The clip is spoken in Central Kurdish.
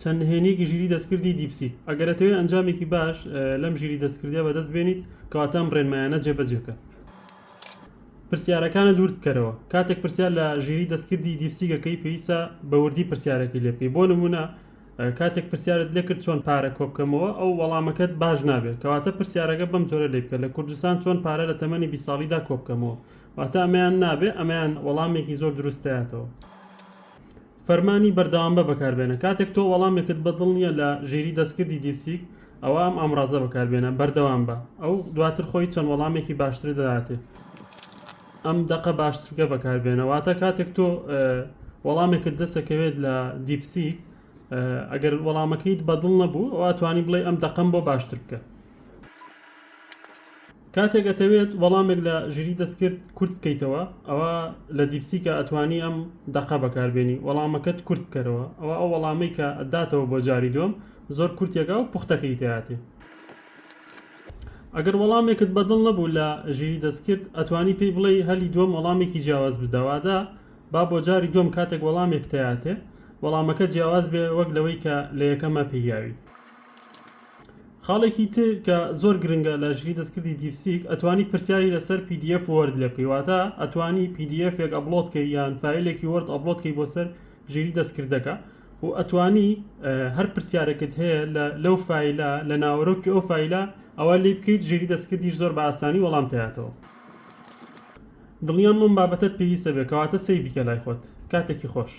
چەند نهێنیەکی ژیری دەستکردی DeepSeek. ئەگەر ئەتەوێ ئەنجامێکی باش لەم ژیری دەستکردە بەدەست بێنیت کەواتە ئەم ڕێنمایانە جێبەجێکە. پرسیارەکانت ورد بکەرەوە. کاتێک پرسیار لە ژیری دەستکردی DeepSeek ئەکەی پێویستە بە وردی پرسیارەکەی لێ بکەی. بۆ نمونە کاتێک پرسیارت لێ کرد چۆن پارە کۆبکەمەوە ئەو وەڵامەکەت باش نابێت. کەواتە پرسیارەکە بەم جۆرە لێ بکە لە کوردستان چۆن پارە لە تەمەنی 20 ساڵیدا کۆبکەمەوە. واتە ئەمەیان نابێ ئەمەیان وەڵامێکی زۆر دروست دەیاتەوە. فەرمانی بەردەوامبە بەکاربێنە، کاتێک تۆ وەڵامێکت بەدڵ نییە لە ژیری دەستکردی DeepSeek ئەوا ئەم ئامڕازە بەکاربێنە، بەردەوامبە، ئەو دواتر خۆی چەند وەڵامێکی باشترت دەداتێ. ئەم دەقە باشترکە بەکاربێنە، واتە کاتێک تۆ وەڵامێکت دەسەکەوێت لە DeepSeek ئەگەر وەڵامەکەیت بەدڵ نەبوو ئەوا توانی بڵێ ئەم دەقەم بۆ باشتر بکە. کاتێک ئەتەوێت وەڵامێک لە ژیری دەستکرد کورت بکەیتەوە ئەوە لە DeepSeek ە ئەتوانی ئەم دەقە بەکاربێنی وەڵامەکەت کورت بکەرەوە ئەوە ئەو وەڵامەی کە ئەداتەوە بۆ جاری دووەم زۆر کورتێکە و پوختەکەی تیاتێ. ئەگەر وەڵامێکت بەدڵ نەبوو لە ژیری دەستکرد ئەتوانی پێی بڵێی هەلی دووەم وەڵامێکی جیاواز بدە واتە با بۆ جاری دووەم کاتێک وەڵامێک تیاتێ وەڵامەکە جیاواز بێ وەک لەوەی کە لە یەکەما پێی یاوی. خاڵێکی تر کە زۆر گرنگە لە ژیری دەستکردی DeepSeek ئەتوانی پرسیاری لەسەر PDF Word لێ بکەی واتە ئەتوانی PDF ێک upload کەی یان فایلێکی Word upload کەی بۆ سەر ژیری دەستکردەکە و ئەتوانی هەر پرسیارێکت هەیە لە لەو فایلە لە ناوەرۆکی ئەو فایلە ئەوە لی بکەیت ژیری دەستکردیش زۆر بە ئاسانی وەڵام تیاتەوە دڵنیام ئەم بابەتەت پێویستە بێ کەواتە save ی کە لای خۆت کاتێکی خۆش.